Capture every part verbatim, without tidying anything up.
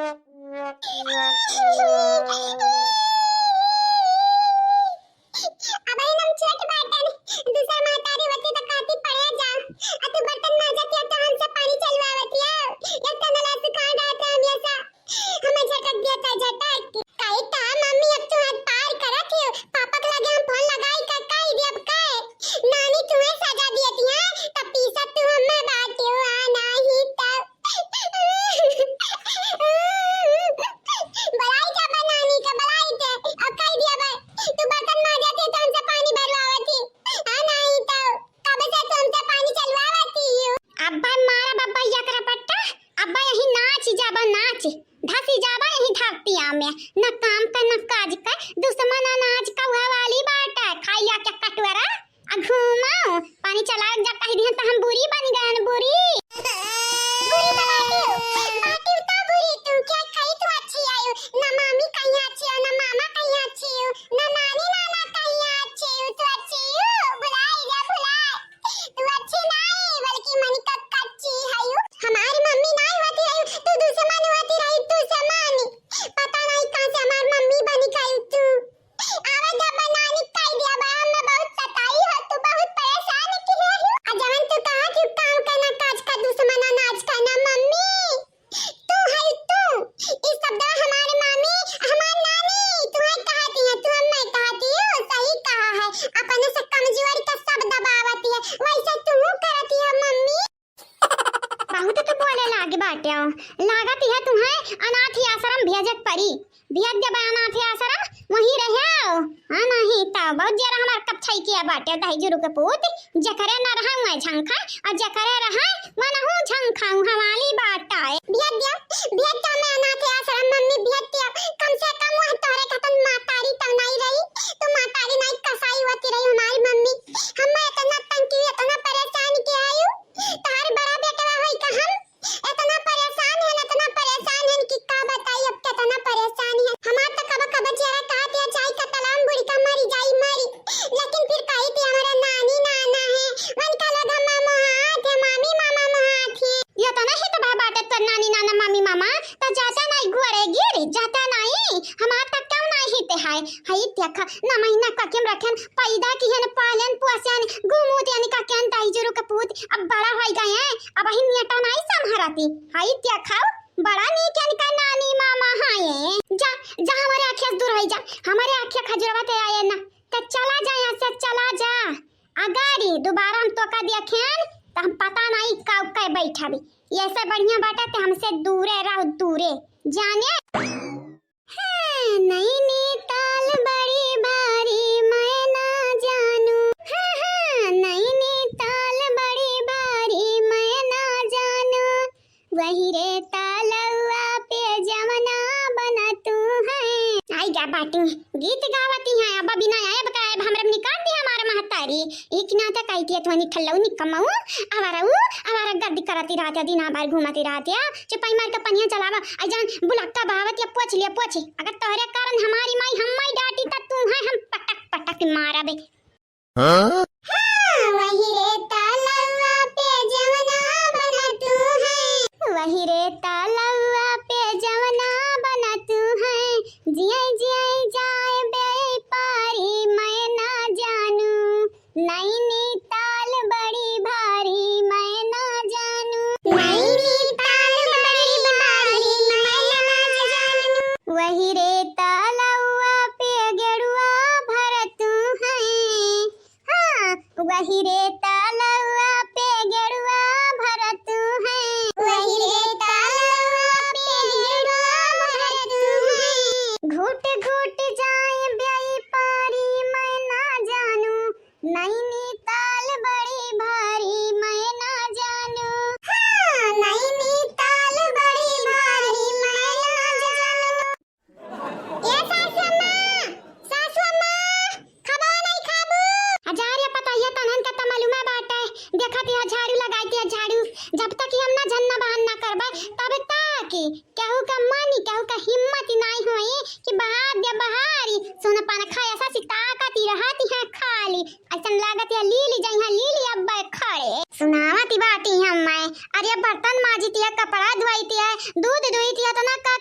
अबहिन हम छोट बाटन, दूसर महतारी होती त कहती पड़े जा, आ तू बर्तन मांजत या त हमसे पानी चलवावत या, एक तनला सुखा डालत हम ऐसा, हमें झटक दिया था झटक। कही का मम्मी अब तू हद पार करत हियो, पापा के लगे हम फोन लगाई का कही दियब का, नानी तुम्हें सजा दियत है, त पीसत तू हमें बाटियो आ नाही तब। बलाई जा बा नानी का, बलाई के, अब कह दिया बा, तू बर्तन मांजत है तो हमसे पानी भरवावत ही, आ नाही तो कब से तू हमसे पानी चलवावत ही हो। अब्बा मारा बब्बा यकरा पट्टा, अब्बा यही नाच जाबा नाच, धसी जाबा यही धरतिया में, न काम का न काज का, दुश्मन अनाज का हुआ वाली बाटा, खाई लिया क्या कटोरा। आ घूमो, पानी चला जा कह दिहन त हम बुरी बन गए हन, बुरी। बुरी तो बाटियो, बाटियो तो बुरी तू, क्या कही तू अच्छी आयु, ना मामी कहीं अच्छी हो, ना मामा कहीं अच्छी हो, ना नानी नाना कहीं अच्छी हो, तू अच्छी हो, भुलाई जा भुलाई। तू अच्छी नहीं, बल्कि मन का कच्ची है यू। हमारी मम्मी नहीं होती रही, तू दुश्मन होती रही, दुश्मन। पता नहीं कहाँ से हमारी मम्मी बनी गई तू। आवा जा बनानी कई दिया बा, हमें बहुत सताई हो, तू बहुत परेशान की है हो। आ जवन तू कहा थी काम करना, काज का दुश्मन, अनाज का ना मम्मी। तू है तू। ई सब दवा हमारे मामी, हमार नानी, तू है कहती है, तू हम नहीं कहती हो, सही कहा है। अपने से कमजोर का सब दबावती है, वैसे तू करती है मम्मी। बहुत तो बोले लागे बाटे हो। लागत है तुम्हें अनाथ आश्रम भेजे के पड़ी। भेज देबे अनाथ आश्रम, वहीं रहो। हाँ, नहीं तो बहुत जरा हमार कपछाई किया बाटे, दही जुरु के पूत। जकरे न रहा वह झंखा, और जकरे रहा वह नहु झंखा, वहाँ वाली बात आए। भेज दिया, भेज दिया मैं अनाथ आश्रम, मम्मी भेज दिया। कम से कम वह तोहरे खातिर मातारी तो नहीं रही, तू मातारी नहीं कसाई होती रही हमारी मम्मी। हमें इतना तंग की, इतना परेशान किया है। तोहर बड़ा बेटवा होई का हम? इतना परेशान है, इतना परेशान है कि का बताई, अब कितना परेशान है। हमार तो कब कब चेहरा कहा दिया जाए का तलाम बुढ़ी का मरी जाई मरी, लेकिन फिर कही थी हमारा नानी नाना है, मन का लोग अम्मा मोहात है, मामी मामा मोहात है। ये तो नहीं तो भाई बाटे तो नानी नाना मामी मामा, तो जाता नहीं गुअरे गिरी, जाता नहीं, हमार तक क्यों नहीं हिते है, है देखा, ना महीना का क्यों रखें, पैदा किहन, पालन पोषण, गुमूत यानी का केन दाई जुरु के पूत, अब बड़ा होई गए हैं, अब अही नेटा नाई संभरती। हई देखा, बड़ा नीक यानी का नानी मामा हाये। जा, जा हमारे आँखिया से दूर होई जा, हमारे आँखिया खजुरवा ते आए ना, ते चला जा यहाँ से, चला जा। अगारी दोबारा हम तोका देखेन, त हम पता नाई का उका बैठा भी। ऐसे बढ़िया बाटे ते हमसे दूरे रहो, दूरे। जाने? हाँ, नैनीताल बड़ी भारी मैं ना जानू। हाँ, हाँ, नैनीताल बड़ी भारी मैं ना जानू। वही रे तालवा पे जवना बना तू है। आई जा बाटी, गीत गावती हैं, अब बिना आए बकाए, अब हमरा निकाल दी हमारा महतारी। एक ना तो कहती है, "तोहनी ठल्लऊ निकम्मऊ, आवारऊ, आवारा गर्दी करती रहती है, दिन भर घूमती रहती है, चुपाई मार के पनिया चलावा, आ जान बुलक्का बहावत या पोछ लिया, पोछ। अगर तोहरे कारण हमारी माई हम माई डांटी, त तू है हम पटक पटक मारबे।" हाँ? हाँ, वही रे तालवा पे जवना बना तू है। वही रे तालवा पे जवना बना तू है। जियाई जियाई जाए बे पारी मैं ना जानू। नैनीताल बड़ी भारी मैं ना जानू। नैनीताल बड़ी भारी मैं ना जानू। वही रे तालवा पे गेड़ुआ भरतू है। हाँ, वही रे तालवा पे गेड़ुआ भरतू है। वही रे तालवा पे गेड़ुआ भरतू है। घुट घुट जाए ब्याई पारी मैं ना जानू। नैनीताल बड़ी भारी मैं ना जानू। हाँ, नैनीताल बड़ी भारी मैं ना जानू। ए सासु अम्मा, सासु अम्मा, खबा नहीं खाबू? आ जा रे पता, ये तनहन का त मालूमे बाटे। देखत यहाँ झाड़ू लगाई दिया, झाड़ू। जब तक ये हम ना झन्ना बहन ना करबे, तब तक केहू का मन, केहू का हिम्मत ही नहीं होई कि बहार दे बहारी। सुन पान खाया सा सिताकत ही रहत है खाली। ऐसन लागत है लीली जइहाँ लीली अब्बे खड़े। सुनावत ही बाटी हम मैं। अरे बर्तन माजित है, कपड़ा धोइत है, दूध दुहित है, तो ना का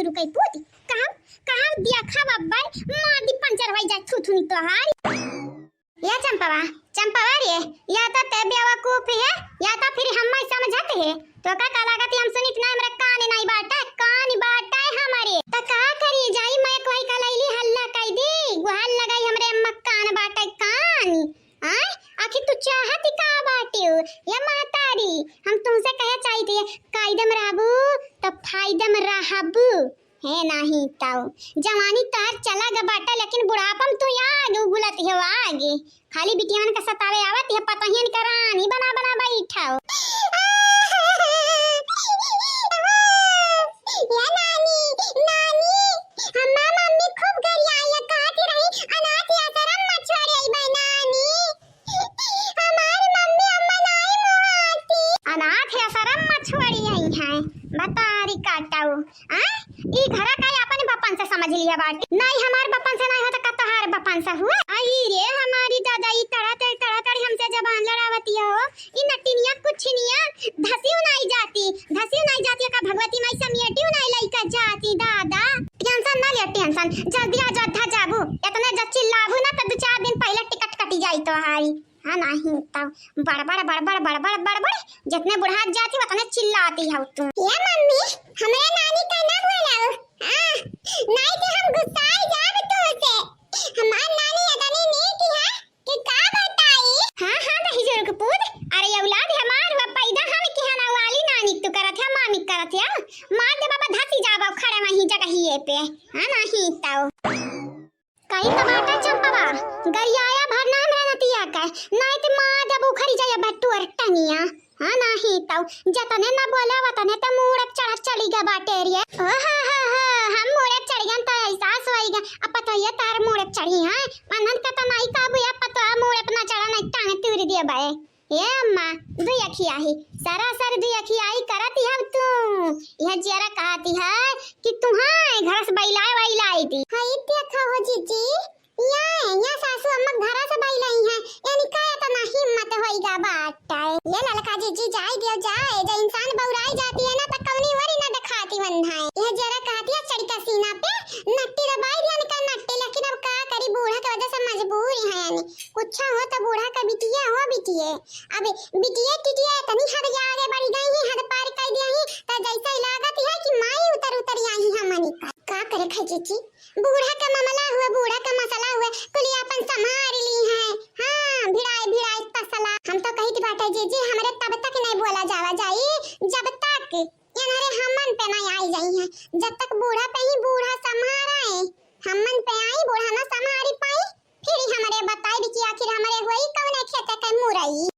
रुकई पूत, कहाँ, कहाँ दिया खा बब्बर, मार दी पंचर होई जाए थुथुनी तोहार। या चंपवा, चंपवा रे, या तो ते बेवकूफ है, या तो फिर हम समझत है। तो का, का लागत है हम सुनित ना, हमरा कान नहीं बाटा, कान बाटा है हमारे। तो का करी जाई, मैं कोई का लैली हल्ला कई दी, गुहार लगाई हमरे अम्मा कान बाटा कान। आय, आखिर तू चाहत का बाटे हो? या मातारी, हम तुमसे कहे चाहिए, कायदे में रहबू, तो फायदे में रहबू। हे नाही ताऊ, जवानी तोहर चला ग बाटा, लेकिन बुढ़ापा में तू आग उगलत हो आग। खाली बिटियान के सतावे आवत है, पतोहियन के रानी बना बना बैठा हो। ए नानी, नानी, हमार मम्मी खूब गरियाई, कहत रही, "अनाथ आश्रम में छोड़ अइबे नानी।" हमार मम्मी अम्मा नाई मोहाती। अनाथ आश्रम में छोड़ी आई हैं, बतारी काटाऊ। आ? ई घरा का अपन बपन से समझ लिया बाटे। नहीं हमार बपन से नहीं हो तो का तोहार बपन से हुआ? आई रे हमारी दादा, ई तड़ा तड़ी, तड़ा तड़ी हमसे जबान लड़ावती हो। ई नटिनिया कुछिनिया धसियो नाई जाती, धसियो नाई जाती, का भगवती माई समियटियो नाई लइका जाती दादा। टेंशन ना ले टेंशन, जल्दी आ जा, धा जाबू। इतने जब चिल्लाबू ना तो दो चार दिन पहले टिकट कटी जाई तोहारी। हाँ, नहीं तो बड़बड़, बड़बड़, बड़बड़, बड़बड़, जितने बुढ़ात जाती उतने चिल्लाती हो तू। ए मम्मी, हमरे नानी का ना बोलाओ। हाँ, नहीं तो हम गुस्साए जाब तुमसे। हमार नानी अदनी नहीं की है कि का बताई। हाँ, हाँ, दहिजर के पूत, अरे औलाद हमार हुआ पैदा हम की है ना वाली नानी तू करत है, मामी करत है। मार दे बाबा धसी जाबो खड़े वहीं जगहिए पे। हाँ, नहीं तो। कहीं तो बाटा चंपवा, गरियाया भर नाम रे नतिया के, नाई ते मार देबू उखड़ी जाया बटुअर टंगिया। हाँ, नाही तौ, जतने ना बोला वतने ते मूड़ चढ़ चली गा बाटे रे। ओ हा हा हा, हम मूड़ चढ़ गन तो एहसास होई गा, अब पतोहिया तार मूड़ चढ़ी है, मनन का तो नाई काबू या पतोहा मूड़ अपना चढ़ा नहीं टांग तूर दिया बाए। ए अम्मा, दुई अखियाही, सरासर दुई अखियाही करत हव तू। यह जियरा कहती है कि तुहां घर से बैलाए वैलाई दी। हई देखा हो जीजी, या, या सासू अम्मा घर से बैलाई है, यानी का इतना हिम्मत होई गा बाटे। ये ललका जीजी जाए दियो जाए, जे इंसान बौराई जाती है ना, तो कौनी वरी ना दिखाती वंधाए। यह जियरा कहती है चढ़ के सीना पे, नट्टी दबाई दिया इनका नट्टी, लेकिन अब का करी, बूढ़ा के वजह से मजबूर है यानी। कुछ हो तो बूढ़ा का बिटिया हो बिटिये। अब बिटिये टिटिये इतनी हद के आगे बढ़ गई ही, हद पार कर दिया ही, तो जैसे ही लागत है कि माई उतर उतर आई हमनी का। का करे खाई जीजी, बूढ़ा का मामला हुए, बूढ़ा का मसला हुए, कुली अपन संभार ली है। हाँ, भिड़ाए भिड़ाए तसला। हम तो कही थी बाटे जीजी, हमरे तब तक नहीं बोला जावा जाई, जब तक ये नरे हमन पे नहीं आई जाई है। जब तक बूढ़ा पे ही बूढ़ा संभारा है, हमन पे आई, बूढ़ा ना संभारी पाई, फिर ही हमरे बताई कि आखिर हमरे होई कौने खेते के मुरई।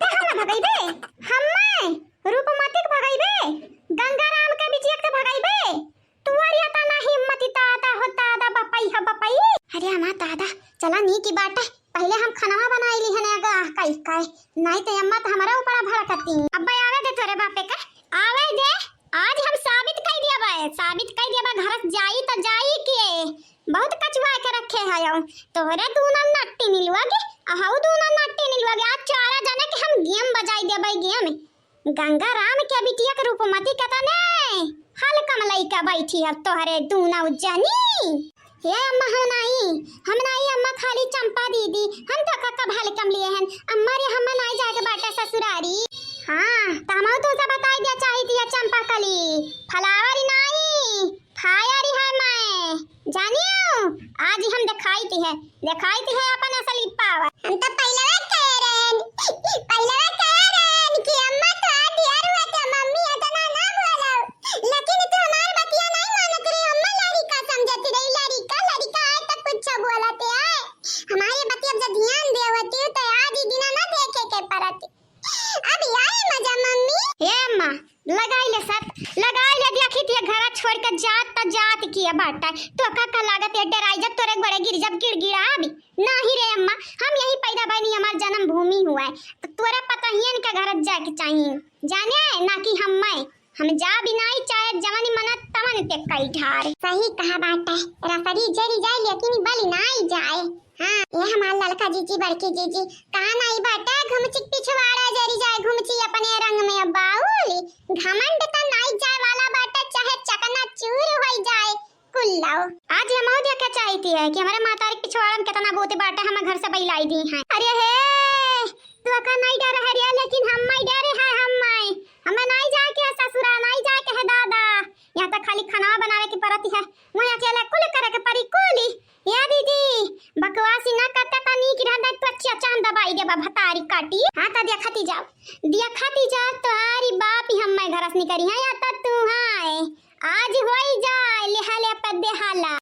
ते हम ना भगइबे, हम्मे रूपमती के भगइबे, गंगाराम के बिटिया के भगइबे, तुअर इतना हिम्मत इता आता हो दादा बपई हो बपई। अरे अम्मा दादा, चला नी की बाटे, पहले हम खनवा बनाई ली हने आगा कई कई, नहीं तो अम्मा तो हमारा ऊपर भड़कती। अब्बे आवे दे तोरे बापे का, आवे दे, आज हम साबित कई दिया बा, साबित कई दिया बा, घर से जाई तो जाई के, बहुत कचुआ के रखे है यो। तोहरे दूना नट्टी निलुआ के, अहू दूना नट्टी निलुआ के, आज चारा जाने के हम गेम बजाई देबे गेम। गंगा राम के बिटिया के रूपमती के तने हल्का में लइका बैठी है तोहरे दूना उज्जनी। हे अम्मा, हम नाई, हम नाई अम्मा, खाली चंपा दीदी, हम तो का कब हल्का में लिए हन। अम्मा रे, हम नाई जाए के बाटे ससुरारी। हाँ, तो हम तुमसे बताई दिया चाहिए दिया चंपा कली, फलावरी नाई, फायरी है मैं, जानियो, आज हम दिखाई दी है, दिखाई दी है अपन असली पावर। हम तो पहले कह रहे हैं, पहले कह रहे हैं कि अम्मा तो दियर हुआ तो मम्मी इतना ना बोलो, लेकिन तू हमार बतिया नहीं मानत रही। अम्मा लड़िका समझत रही, लड़िका, लड़िका है तो कुछ बोलते हैं। हमारी बतिया जब ध्यान दे होती तो आज ही दिना ना देखे के पड़त। अब आई मजा मम्मी। हे अम्मा, लगाई ले सब, लगाई ले, देखी थी घर छोड़ के जात त जात किया बाटा। तो का का लागत है डराई जब तोरे गोड़े गिर जब गिड़गिड़ा अभी। नाही रे अम्मा, हम यही पैदा बनी, हमार जन्मभूमि हुआ है, तो तोरा पता ही इनका घर जाए के चाहिए, जाने है ना कि हम मैं, हम जा भी नाई चाहे जवन मन तवन ते कई ठार। सही कहा बाटे, रसरी जरी जाए लेकिन बलि नाई जाए। हाँ, ये हमार ललका जीजी बड़की जीजी, कहा नाई बाटे घुमचिक पिछवाड़ा जरी जाए घुमची अपने रंग में बाउली। घमंड तो नाई जाए वाला बाटे चाहे चकना चू ए दे बाबा तारी काटी। हाँ, त देखती जाओ, देखती जाओ, तोहारी बाप ही हम मैं घरस निकरी है, या त तू है। आज होई जाए लेहाले पद्दे हाला।